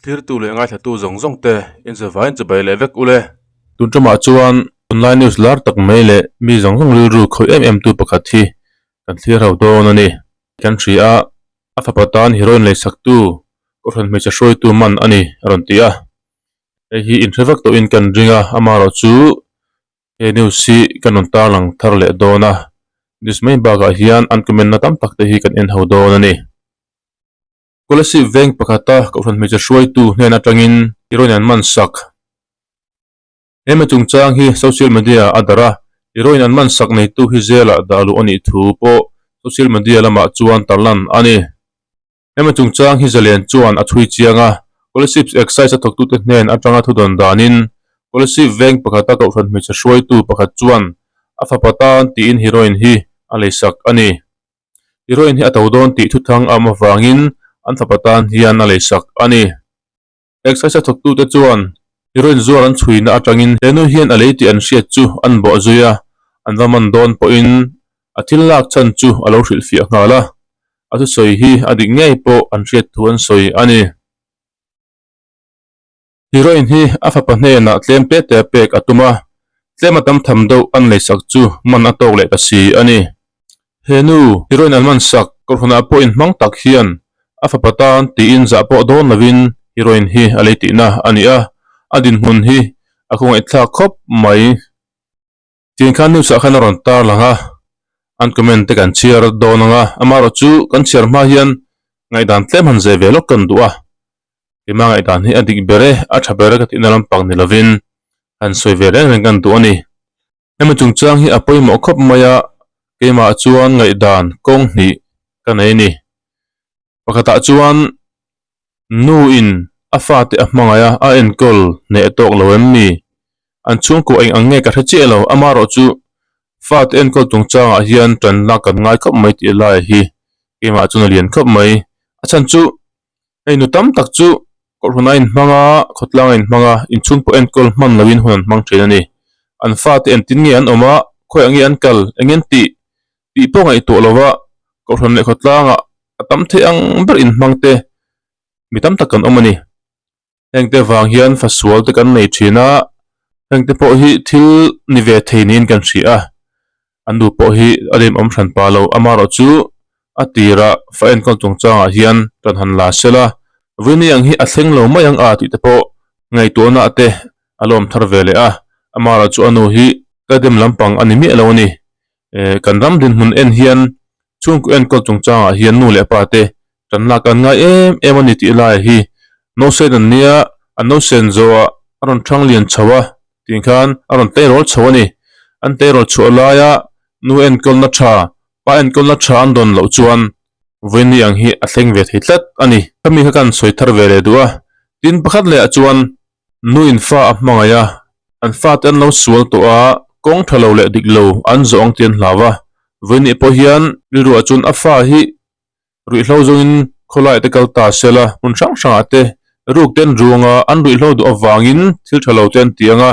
Thirtu leh ngaithlatu zawng zawng te inzavain chibai leh vek ule. Tun ṭamah chuan online news lar tak mai leh mi zawng zawng rilru khawih em em tu pakhat hi kan thlir ho dawn a ni. Kan hria a, a fapa tan heroin leisaktu Kohhran hmeichhe hruaitu man a ni a rawn ti a. Hei hi inhre vek tawhin kan ring a, amaherawhchu He news hi kan rawn tarlang thar leh dawn a, news mai bakah hian an comment na tam tak te hi kan en ho dawn a ni. Kolasib veng pakhata Kohhran hmeichhe hruaitu hnen atangin heroin an man sak. He mi chungchang hi social media a darh a, heroin an man sak neitu hi zelah dah luh a nih thu pawh social media lamah chuan tarlan a ni. Hemi chungchang hi Zalian chuan a chhui chiang a, Kolasib Excise a thawktute hnen atanga thudawn danin Kolasib veng pakhata Kohhran hmeichhe hruaitu pakhat chuan a fapa tan tiin heroin hi a leisak a ni. Heroin hi a to dawn tih thuthang a awm avangin an fapa tan hian a leisak a ni. Excise a thawktute chuan heroin zuar an chhuina atangin he nu hian a lei tih an hriat chu an bawh zui a, an va man dawn pawhin a thil lak chhan chu a lo hrilhfiah nghal a, a thusawi hi a dik ngei pawh an hriat thu an sawi a ni. Heroin hi a fapa hnenah tlem te te pek a tum a, tlem a tam tham deuh an leisak chu man a tawk leh ta si a ni. He nu, heroin an man sak Kohhranah pawh inhmang tak hian a fapa tan tiin zah pawh dawn lovin heroin hi a lei tihna a ni a, a dinhmun hi a khawngaihthlak khawp mai. Tiang khan news ah khan a rawn tar lang a, an comment te kan chhiar dawn ang a, amaherawh chu kan chhiar hma hian ngaihdan tlem han zeh ve lawk kan duh a, keimah ngaihdan hi a dik ber e, a tha ber e ka tihna lampang ni lovin han sawi ve reng reng kan duh a ni. Hemi chungchang hi a pawimawh khawp mai a, keimah chuan ngaihdan kawng hnih ka nei a ni. Pakhatah chuan nu in a fate a hmangaih a, a enkawl hneh tawk lo em ni? An chhungkua eng ang nge ka hre chiah lo, amaherawhchu fate enkawl chungchangah hian tan lak kan ngai khawp mai tih lai hi keimah chuan a lian khawp mai. A chhan chu Hei nu tam tak chu Kohhran a inhmang a, khawtlang a inhmang a, inchhung pawh enkawl hman loin hun an hmang thin a ni. An fate entin nge an awm a, khawiah nge an kal, eng en tih tih pawh ngaihtuah lova Kohhran leh khawtlangah a tam theih ang ber inhmang te mi tam tak kan awm a ni. Hengte vang hian fasual te kan nei thin a, hengte pawh hi thil ni ve thei niin kan hria a. An nu pawh hi a rimawm hran pa lo, amaherawhchu a tirah fa enkawl chungchangah hian tan han la sel a, Vini ang hi a thleng lo mai ang a tih te pawh ngaihtuahna te a lawm thar ve leh a, amaherawhchu a nu hi ka dem lampang a ni miah lo a ni. Kan ram dinhmun en hian chhungkaw enkawl chungchangah hian nu leh pa te tan lak an ngai em em a ni tih lai hi nausen an nia, an nausen zawhah a rawn thang lian chho a tih khan a rawn tleirawl chho a ni. An tleirawl chhuah laia nu enkawlna tha, pa enkawlna tha an dawn loh chuan vawiin ang hi a thleng ve thei tlat a ni. Khami kha kan sawi thar ve leh duh a, tin pakhat lehah chuan nu in fa a hmangaih a, an fate an lo sual tawh a, kawng tha lo leh dik lo an zawh ang tih an hlau a, vawiin nih pawh hian rilruah chuan a fa hi Ruihhlo zawngin khawlai te kal ta se la, hmun hrang hrangah te ruk te an ruang a, an ruihhlo duh avangin thil tha lo te an ti ang a,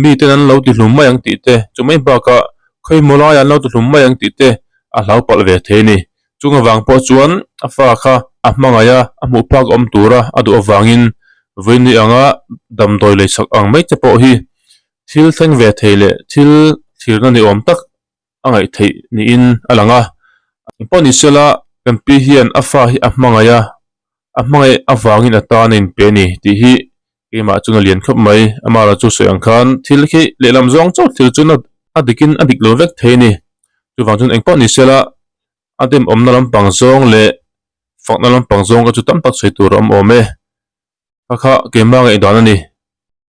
miten an lo ti hlum mai ang tih te, chu mai bakah khawimaw laiah an lo ti hlum mai ang tih te a hlau palh ve thei a ni. Chung avang pawh chuan a fa kha a hmangaih a, a hmuh phak awm tura a duh avangin vawiin anga damdawi leisak ang mai te pawh hi thil thleng ve thei leh thil thlirna ni awm tak a ngaih theih niin a lang a. Engpawh ni sela kan pi hian a fa hi a hmangaih a, a hmangaih avangin a tan a inpe a ni tih hi keimah chuan a lian khawp mai. Amara chu sawi ang khan thil khi lehlam zawng chauh thil chuan a dikin a dik lo vek thei a ni. Chuvang chuan engpawh ni sela a demawmna lampang zawng leh fakna lampang zawng kha chu tam tak sawi tur a awm awm e. Kha kha keimah ngaihdan a ni.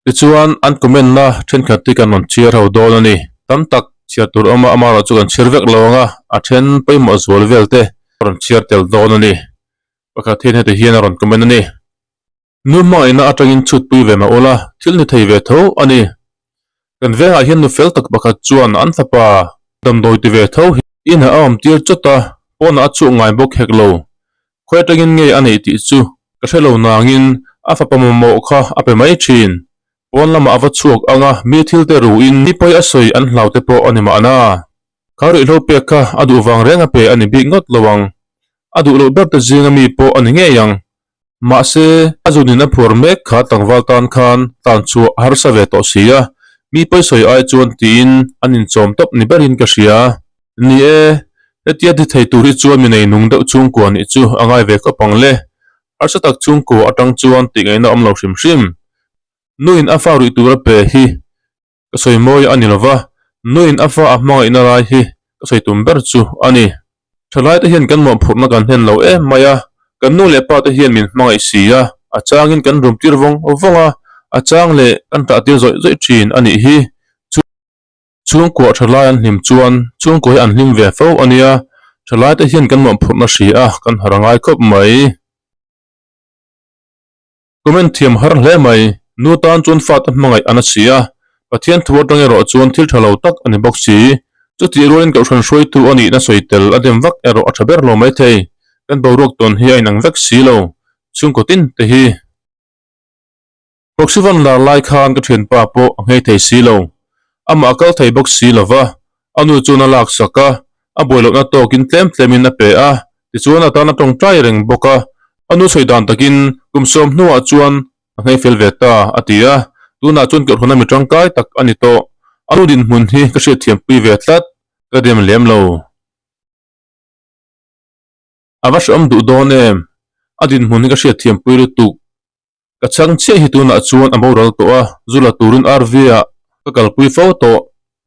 Tichuan, an comment na thenkhat hi kan rawn chhiar ho dawn a ni. Tam tak chhiar tur awm a, amaherawh chu kan chhiar vek lo ang a, a then pawimawh zual vel te a rawn chhiar tel dawn a ni. Pakhat hian heti hian a rawn comment a ni. Nu hmangaihna atangin chhutpui ve mah ula, thil ni thei ve tho a ni. Kan vengah hian nu fel tak pakhat chuan an fapa damdawi ti ve tho hi inah a awm tir chawt a, pawnah a chhuak ngai bawk hek lo. Khawi atangin nge a neih tih chu ka hre lo nangin a fapa mamawh kha a pe mai thin. Pawn lamah a va chhuak ang a, mi thil te ruin mi pawi a sawi an hlau te pawh a ni mahna. Kha ruihhlo pek kha a duh vang reng a pe a ni bik ngawt lo ang. A duh loh ber te zinga mi pawh a ni ngei ang. Mahse, a zunin a phuar mek kha tlangval tan khan tlan chhuah a harsa ve tawh si a, mi pawisawi ai chuan tiin an inchawm tawp ni berin ka hria. Ni e, hetia ti thei tur hi chuan mi nei nung deuh chhungkua nih chu a ngai ve khawp ang le. Harsa tak chhungkua atang chuan tih ngaihna awm lo hrim hrim. Nuin a fa ruih tur a pe hi Ka sawi mawi a ni lo va, nuin a fa a hmangaihna lai hi ka sawi tum ber chu a ni. Thalaite hian kan mawhphurhna kan hlen lo em mai a, kan nu leh pate hian min hmangaih si a, a changin kan rum tir vawng vawng a, a chang leh kan tah tir zawih zawih thin a nih hi. Chhungkuah thalai an hlim chuan chhungkua hi an hlim ve fo a nia, thalaite hian kan mawhphurhna hri a, kan har a ngai khawp mai. Comment thiam har hle mai. Nu tan chuan fate hmangaih an a si a, Pathian thu atang erawh chuan thil tha lo tak a ni bawk si. Chutih rualin Kohhran hruaitu a nihna sawi tel a dem vak erawh a tha ber lo maithei. Kan boruak tawn hi a inang vek si lo. Chhungkaw tin te hi. Proxyvan lar lai khan ka thianpa pawh a nghei thei si lo. Amah a kal thei bawk si lo va, a nu chuan a laksak a, a buai lohna tawkin tlem tlemin a pe a, tichuan a tan a tawngtai reng bawk a. A nu sawi dan takin kum sawm hnuah chuan a nghei fel ve ta, a ti a. Tunah chuan Kohhran a mi tangkai tak a ni tawh. A nu dinhmun hi ka hriatthiampui ve tlat, ka dem lem lo. A va hrehawm duh dawn em? A dinhmun hi ka hriatthiampui lutuk. Ka chhang chiah hi tunah chuan a boral tawh a, zu la turin RV ah ka kalpui fo tawh.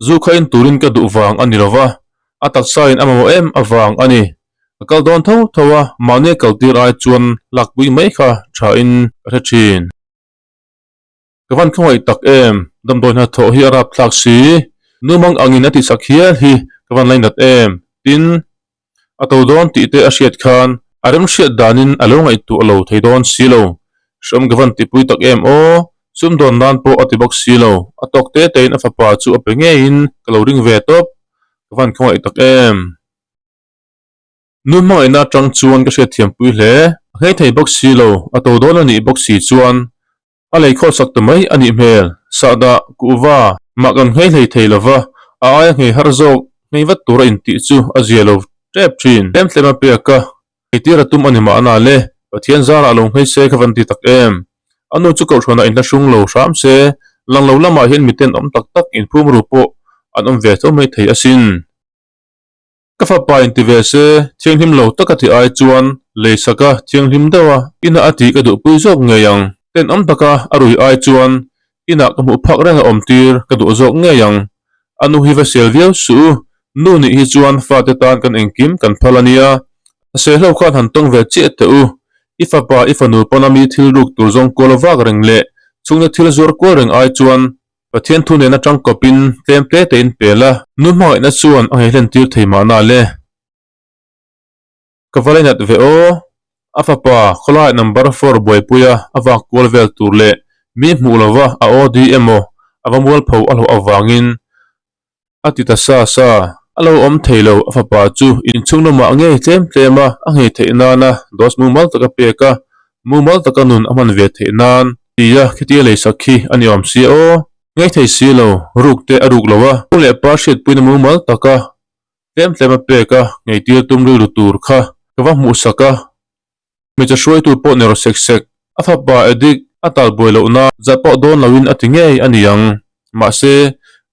Zu kha in turin ka duh vang a ni lo va, a taksa in a mamawh em avang a ni. Ka kal dawn tho tho a, mahni a kaltir ai chuan lakpui mai kha tha in ka hre thin. Ka van khawngaih tak em, damdawi hnathawh hi a rapthlak si, nu mang angin a tihsak hial hi ka van lainat em, tin, a to dawn tih te a hriat khan a remhriat danin a lo ngaihtuah lo thei dawn si lo, hreawm ka van tihpui tak em aw, sumdawn nan pawh a ti bawk si lo, a tawk te tein a fapa chu a pe ngeiin ka lo ring ve tawp, ka van khawngaih tak em. Nu hmangaihna atang chuan ka hriatthiampui hle, a nghei thei bawk si lo, a to dawn a nih bawk si chuan A lei khawl sak ta mai a nih hmel. Sahdah, kuhva, mah kan nghei hlei thei lo va, a aia nghei har zawk, nghei vat tura intih chu a zia lo tep thin. Tlem tlem a pek a, ngheitir a tum a ni mahna le, Pathian zarah lo nghei se ka van ti tak em. A nu chu Kohhranah inhla hrung lo hram se, lang lo lamah hian miten awm tak tak inphum ru pawh an awm ve tho mai thei asin. Ka fapa in ti ve se, thianghlim lo taka ti ai chuan lei saka thianghlim deuh a inah a tih ka duhpui zawk ngei ang. Tenawm taka a rui ai chuan inah ka hmuh phak reng a awm tir ka duh zawk ngei ang. A nu hi va sel viau suh u, nu nih hi chuan fate tan kan engkim kan phal a nia. A sehlo khan han tawng ve chiah teh u. I fapa i fanu pawn a mi thil ruk tur zawng kual vak reng leh chhungte thil zuar kual reng ai chuan Pathian thu nena tangkawpin tlem tle tein pel a, nu hmangaihna chuan a ngaihlen tir thei mahna le. Ka va lainat ve aw, a fapa khawlai number four buaipuia a vak kual vel tur leh mi hmuh lova a aw di emaw a va mualpho a hlawh avangin a ti ta sa sa. A lo awm thei lo, a fapa chu inchhung lamah ngei tlem tlem a, a nghei theih nana dose mumal taka pek a, mumal taka nun a hman ve theih nan. Tia khitia leisak khi a ni awm si aw. Ngei thei si lo, ruk te a ruk lo a. U leh pa hriatpuina mumal taka tlem tlem a pek a, ngeitir tum rilru tur kha ka va hmuhsak a. Hmeichhe hruaitu pawh ni rawh sek sek. A fapa Edik a tal buai loh na zah pawh dawn loin a ti ngei a ni ang. Mahse,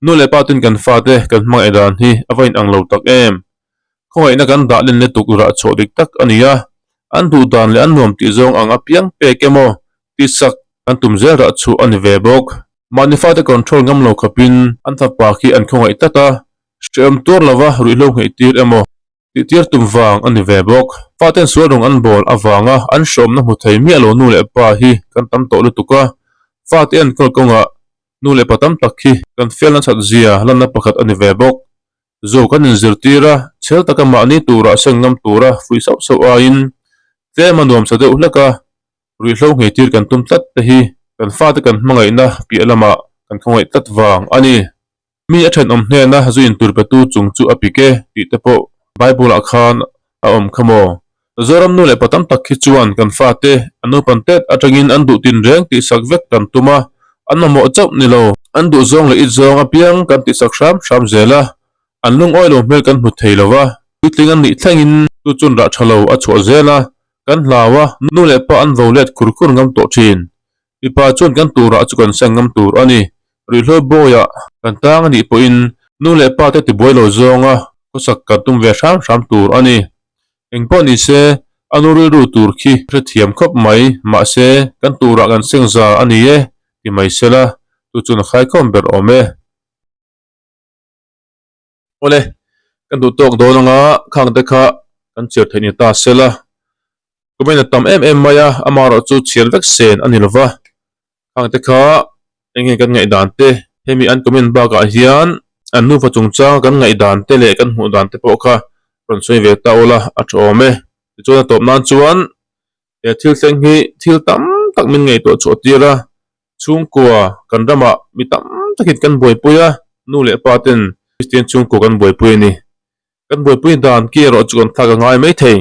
nu leh pa ten kan fate kan hmangaih dan hi a va inang lo tak em. Khawngaihna kan dah len lutuk rah chhuah dik tak a ni a, an duh dan leh an nuam tih zawng ang apiang pek emaw tihsak an tum zel rah chhuah a ni ve bawk. Mahni fate control ngam lo khawpin an fapa khi an khawngaih tlat a, hrehawm tuar lova ruihhlo ngheih tir emaw tih tir tum vang a ni ve bawk. Faten sual rawng an bawl avanga an hrehawmna hmu thei miah lo nu leh pa hi kan tam tawh lutuk a, fate enkawl kawngah nu leh pa tam tak khi kan felna that zia lanna pakhat a ni ve bawk. Zo kan inzirtir a, chhel taka mahni tura seng ngam tura fuih sauh sauh aiin tlem a nuamsa deuh hlek a, ruihhlo ngheitir kan tum tlat te hi kan fate kan hmangaihna piah lamah kan khawngaih tlat vang a ni. Mi a thenawm hnena zu intur petu chung chu a pik e tih te pawh Bible ah khan a awm kha maw? Zoram nu leh pa tam tak khi chuan kan fate an naupan tet atangin an duh tinreng tihsak vek kan tum a, an mamawh chauh ni lo. An duh zawng leh it zawng apiang kan tihsak hram hram zel a, an lungawi lo hmel kan hmu thei lo a, puitling an nih thlengin chu chun rah tha lo a chhuah zel a. Kan hlau a, nu leh pa an vo let khur khur ngam tawh thin. Mipa chuan kan turah chu kan seng ngam tur a ni. Ruihhlo bawiah kan tang a nih pawhin nu leh pa te tibuai lo zawnga khawsak kan tum ve hram hram tur a ni. Engpawh ni se, a nu rilru tur khi hrethiam khawp mai, mahse kan turah kan seng za a ni e ti mai sela, chu chuan a khaikhawm ber awm e. Awle, kan duh tawk dawn anga khang te kha kan chhiar theih ni ta sela. Comment a tam em em mai a, amaherawh chu chhiar vek sen a ni lova. Khang te kha eng nge kan ngaihdan te, hemi an comment bakah hian an nufa chungchanga kan ngaihdan te leh kan hmuh dan te pawh kha rawn sawi ve ta ula a tha awm e. Tichuan a tawp nan chuan he thil thleng hi thil tam tak min ngaihtuah chhuah tir a, Chhungkua kan ramah mi tam takin kan buaipui a, nu leh pa ten Kristian chhungkua kan buaipui a ni. Kan buaipui dan ki erawh chu kan thlak a ngai mai thei.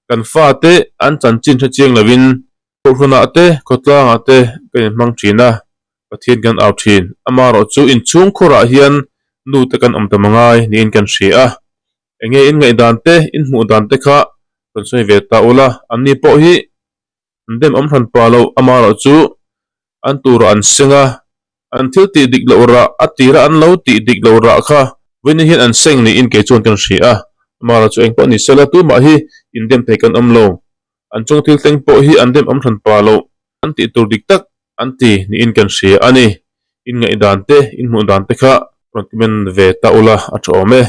Kan fate an chanchin hre chiang lovin Kohhranah te, khawtlangah te kan inhmang thin a, Pathian kan au thin. Amaherawh chu inchhungkhurah hian nu te kan awm tam a ngai niin kan hria a. Enge in ngaihdan te, in hmuh dan te kha rawn sawi ve ta ula, anni pawh hi An dem awm hran pa lo, amaherawh chu an turah an seng a, an thil tih dik loh rah a tira an lo tih dik loh rah kha vawiin hian an seng niin kei chuan kan hria a, amaherawh chu engpawh ni sela tumah hi indem thei kan awm lo, an chung thil thleng pawh hi an dem awm hran pa lo, an tih tur dik tak an ti niin kan hria a ni, in ngaihdan te, in hmuh dan te kha rawn comment ve ta ula a tha awm e.